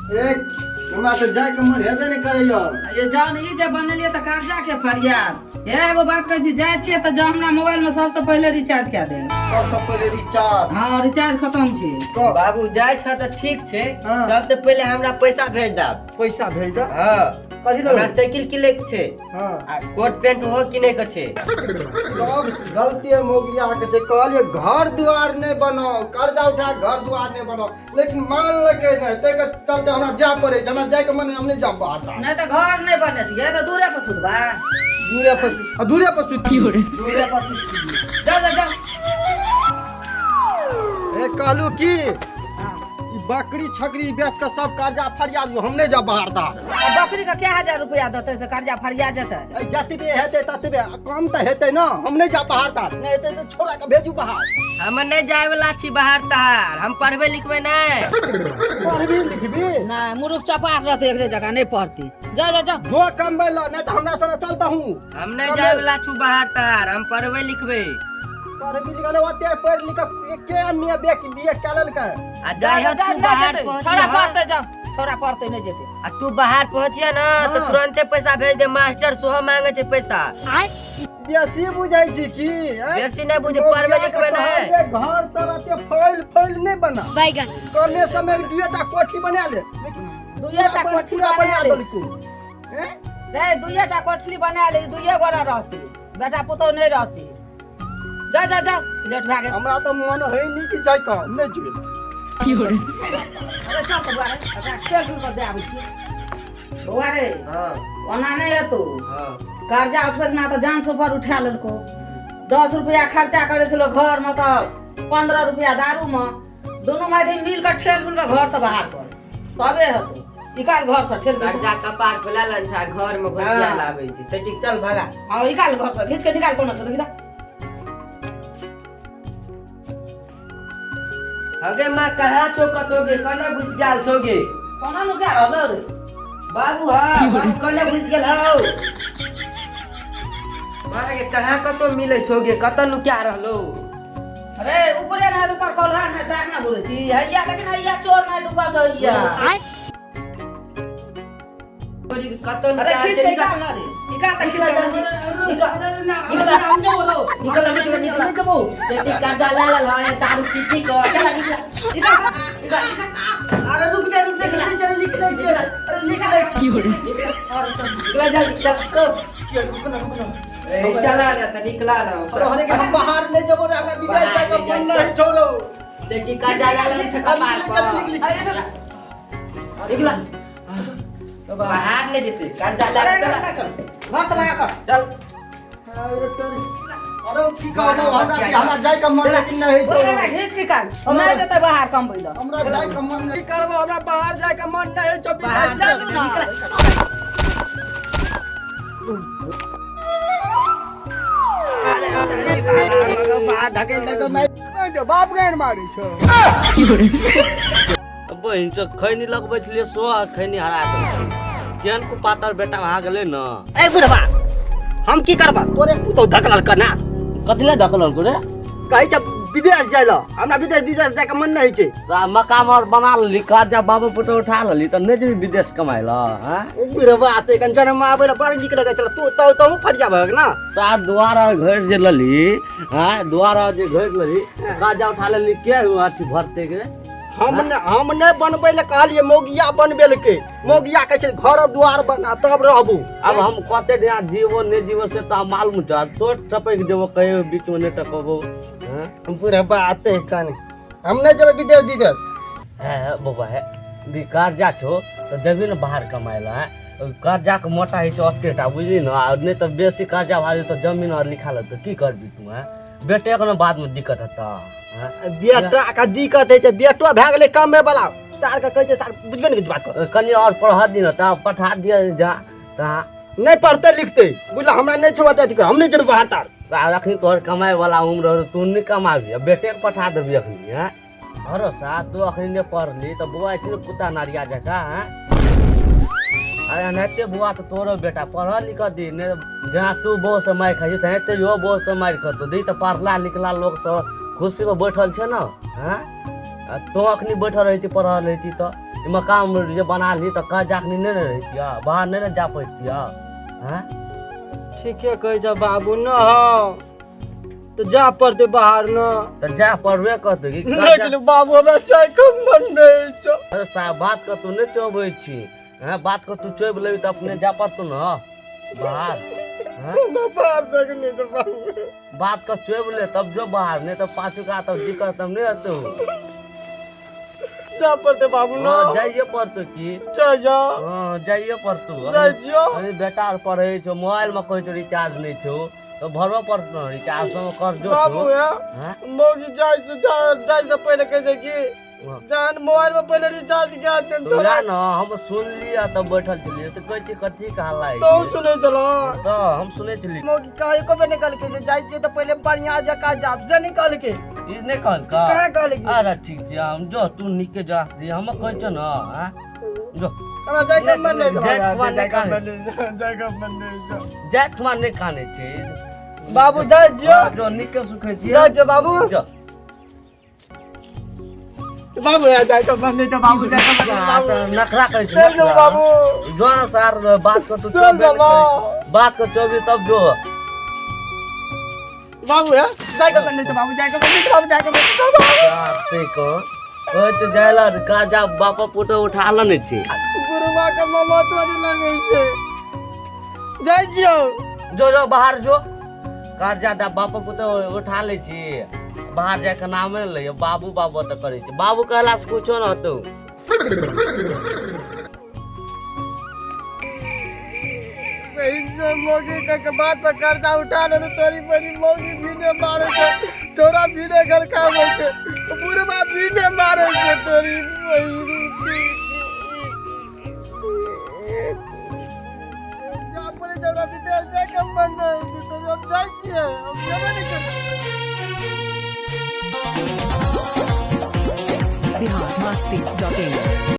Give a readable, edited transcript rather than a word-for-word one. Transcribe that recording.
एक हमरा तऽ जायके मन हेबे नहि करैया। ये जान ई जे बनेलियै तऽ कर्जा के फरियाद। हे एगो बात कहै छी, जाइ छियै तऽ जाउ हमरा मोबाइल में सबसे पहिले रिचार्ज कए देब। सबसँ पहिले रिचार्ज? हँ, रिचार्ज खतम छै। कऽ। बाबू जाइ छ तऽ ठीक छै। हाँ। सबसे पहिले हमरा पैसा भेज दाब। पैसा भेज दऽ? हाँ। कथी हमरा लेबै? साइकिल किनै के छै। हाँ। आ कोट पैंट ओहो किनै के छै। सब गलती मोगिया के छै। कहलियै घर दुआर नहि बनाउ, कर्जा उठा के घर दुआर नहि बनाउ, लेकिन मानलकै नहि। ताहिके चलते हमरा जाय पड़ै छै। हमरा जायके मन, हम नहि जायब बाहर ताहर। नहि तऽ घर नहि बने छियै तऽ दूरे पर सुतबा। दूरे पर आ, दूरे पर सुति। दूरे पर सुतबी। जाउ जाउ जाउ। ए कहलू की, हाँ। ई बकरी छकरी बेच के सब कर्जा फरिया दियौ, हम नहि जायब बाहर ताहर। आ बकरी के क्या हजार रुपया देतै से कर्जा फरिया जेतै? ए, जतबे हेतै ततबे, कम तऽ हेतै ने। हम नहि जायब बाहर ताहर। नहि हेतै तऽ छोड़ा के भेजू बाहर। हम नहि जाय वाला छी बाहर ताहर, हम पढ़बै लिखबै नहि। पढ़बी लिखबी? नहि, मुरुख चपाट रहतै, एकरे जगह नहि पढ़ती। जाउ जाउ जाउ। जो कमबै ल, नहि तऽ हमरा संगे चलतहूँ। हम नहि जाय वाला छी बाहर ताहर, हम पढ़बै लिखबै। पढ़बी लिखल ओते पढ़ि लिख के के मियाँ बे की बीए कए लेलकै। आ जाय जाउ, तू जाउ, बाहर नहि जेतै। पहुँचिए। छोड़ा पढ़तै, जाउ, छोड़ा पढ़तै, नहि जेतै। आ तू बाहर पहुँचिए ना तऽ हाँ। तुरंते पैसा भेज दे, मास्टर सेहो मांगे छै पैसा। बेसी बुझै छी की, आँय? बेसी नहि बुझे, पढ़बै लिखबै नहि। कहलियै घर तर एते फैल फैल नहि बना, बैगन कमे समय दुएटा कोठी बना ले, लेकिन दुइएटा पूरा कोठी पूरा बना बना ले। देलकै। आँय? रे दुइएटा कोठली बना ले, दुइए गोरा रहती, बेटा पुतहु नहि रहती। जा जा जा, लेट भए गेल। हमरा तऽ मन है नहीं कि जाय कऽ, नहि जेबै। अरे चल तऽ बौआ रे, एकरा तेल दूर कऽ दए आबै छियै। बौआ रे। हाँ। ओना नहि हेतौ। हाँ। कर्जा उठबै ना तऽ जान से ऊपर उठा लेलको। 10 रुपया खर्चा करै छलो घरमे तऽ 15 रुपया दारूमे। दुनू माय मिल कऽ ठेल ठुल कऽ घरसँ बाहर कर, तबे हेतौ। निकाल घरसँ ठेल के। कर्जा कपार खोला लन छै आ घर में घुसिया हाँ। लाबै छै से ठीक, चल भगा। हाँ, निकाल घरसँ, घीच के निकाल। कोनो छै देखी तऽ। हगे माँ, कहाँ छो कतो गे? कना घुस गेल छो गे? कोना नुका रहलो रे? बाबू, हाँ बाबू, कना घुस गेल हौ? माँ गे, कहाँ कतो मिलै छो गे? कतऽ नुका रहलो? अरे ऊपरे ना ऊपर कोल्हा में दाग ना बोले छी। हैया लेकिन हैया चोर ना डूबा छो हैया। तोरी कतऽ अरे नुका खींच छै? के निकाल ना रे, निकाल त खींच के। निकल निकल निकल निकल, सेठी कर्जा ले लेल है दारू पी पी कऽ। चल निकल निकल। अरे रुक जा, रुक जा, निकले चल, निकले के, अरे निकले छी। निकला जल्दी, चल। के रुक ना, रुक ना। ए, चला ना तऽ निकला ना। अरे हरे के हम बाहर नहीं जबो रे, हमरा विदेश जाके मन नहीं छोड़ो। सेठी कर्जा ले लेल छै कपार पर। निकले। अरे निकला, बाहर नहीं जेतै कर्जा ले। अरे चल। निकल, चल घर से बाहर कर, चल। अरे की कहबो, हमरा हमरा जाय के मन लेकिन नहीं बोल छोड़ो। ना, घींच के निकाल, नहीं जेतै बाहर कमबै लए। हमरा जाय के मन नहीं करबो, हमरा बाहर जाय के मन नहीं छो। बाहर विदेश चलू ना। धकेल देलको मैं। बाप गाइन मारै छौ। बहिन से खैनी लगबै छलियै, सो खैनी हरा देलकै। केहन कुपातर बेटा भए गेलै ने। ए बुढ़वा, हम की करबा? तोरे पुतौ धकलल कना। कथी लए धकलल रे? कहै छै विदेश जाय ल। हमरा विदेश विदेश जाय के मन नहीं छै। तऽ मकान और बना लेली, कर्जा बाबू पुतहु उठा लेली, तऽ नहि जेबही विदेश कमाइ लए? हँ। बुढ़वा ते कन जनम आबै ल बड़ नीक लगै छल। तू तो तहु फरिया भग ना। सात दुआर और घर जे लली, हाँ, दुआर और जे घर लली, कर्जा उठा लेली, के अथी भरते के? हम नहि बनबै लए कहलियै, मौगिया बनबेलकै। मौगिया कहै छै घर और दुआर बना तब रहबू। अब हम कते दिन जीवो नहि जीवो से तऽ मालूम छौ। तोर टपकि जेबो, कहियो बीचमे नहि टपकबो। हाँ? बुढ़वा ते कन हम नहि जेबै विदेश विदेश। हे बौआ, हे भी कर्जा छौ तऽ जेबही ने बाहर कमाइ लए? कर्जाके मोटा होइ छै ओतेक टा, बुझली ने? आ नहि तऽ बेसी कर्जा भए जेतौ, जमीन आर लिखा लेतौ, की करबी तू? हैं, बेटेके ने बादमे दिक्कत हेतौ? हैं? बेटा के दिक्कत होइ छै। बेटो भए गेलै कमे वाला। सार के कहै छै, सार बुझबे ने बात कर। कनि आओर पढ़ऽ दिह तऽ पठा दिअ जा तहाँ। नहि पढ़तै लिखतै, बुझल? हमरा नहि छौ ओते अथी, हम नहि जेबै बाहर तार। सार अखनी तोहर कमाइ वाला उम्र रहौ, तू नहि कमाबी आ बेटेके पठा देबही अखनी? हैं भरोसा, तू अखनी नहि पढ़ली तऽ बौआ छै ने कुत्ता नारिया जकाँ। हैं, अरे एनाहिते बौआ तऽ तोरो बेटा पढ़ऽ लिखऽ दी ने। जहाँ तू बौआ से मारि खाइ छी, तेनाहिते इहो बौआ से मारि खेतौ। दी तऽ पढ़ला लिखला लोक सब खुशीमे बैठल छै ने। हैं, आ तू अखनी बैठल रहै छी, पढ़ल रहै छी तऽ ई मकान जे बना ली तऽ कर्जा अखनी नहि ने रहितियै, बाहर नहि ने जा पैतियै। हैं? ठीके कहै छ बाबू, न हो तऽ जा पड़तै बाहर न। तऽ जा पड़बे करतै कि कर्जा। लेकिन बाबू हमरा चाय कम मन नहि छौ। अरे साहब, बात के तू नहि चोबै छी। हैं? बात के तू चोबि लेबी तऽ अपने जा पड़तौ न बाहर। हैं? हमरा बाहर जाके नहि छौ बाबू। बात के चोबि ले तब जो बाहर, नहि तऽ पाछू का तब दिक्कत तब नहि हेतौ। जा पड़तै बाबू न। हँ, जाइए पड़तौ की। जा जा। हँ, जाइए पड़तौ। जाइ छियौ। अभी बेटा आर पढ़ै छौ, मोबाइल में कहै छौ रिचार्ज नहि छौ, तऽ भरबऽ पड़तौ ने रिचार्ज, सब कर्जो बाबू छौ। हे। हैं? मौगी जाइ से जाइ से पहिले कहै छै कि हँ। जहन मोबाइल में पहिले रिचार्ज कए देन तऽ छोड़ा। वएह ने हम सुनलियै तब बैठल छलियै तऽ कहै छी कथी के हल्ला होइ तो छै? सुनै छलौ? तऽ हम सुनै छलियै। मौगी कहा एको बेर नहि कहलकै जे जाइ छियै तऽ पहिले बढ़िया जकाँ जाब, से नहि कहलकै। ई नहि कहलकै? कहाँ कहलकै? अरे ठीक छै, हम जो तू निके जो आसदी, हम कहै छौ ने। आँ? जो। हमरा जाइ के मन नहि छौ। जाइ के मन नहि। जाइ के मन नहि छौ, जाइ के मन नहि छौ। जाय ठुमा नहि कानै छै। बाबू जाइ छियौ। जो, निके सुखै छियै। जाइ छियौ बाबू। जो। बाबू हे, जाइ के मन नहि छौ बाबू, जाइ के मन नहि छौ, बाबू। तऽ नखरा करै छै। चल जाउ नखरा। बाबू। जो ने सार, बात कर तू। चल चोबे जा नहि बाबू। करै छै। बात कर चोबी तब जो। बाबू हे, जाइ के मन नहि छौ बाबू, जाइ के मन नहि छौ बाबू, जाइ के मन नहि छौ बाबू। ते कहै छै जाय ला कर्जा बाप पुतो उठा लेने छै। गुरुमा के मामा तोरे लगै छै। जाइ छियौ। जो जो, बाहर जो। कर्जा दा बाप पुतो उठा लै छी, बाहर जाय के नामे ने लैय। बाबू बाबू तऽ करै छै, बाबू कहला से कुछो न होतौ। बहिन जो मौगी के बात पर कर्जा उठा लेने, तोरी बड़ी मौगी भी ने मारे छै, छोरा भी ने घर खाबै छै, बुढ़बा भी ने मारे छै, तोरी बहिन। जा पड़े छै हमरा विदेश जाय के मन नहि छै, तो हम जाइ छियै, हम जेबे नहि करबै। biharmasti.in.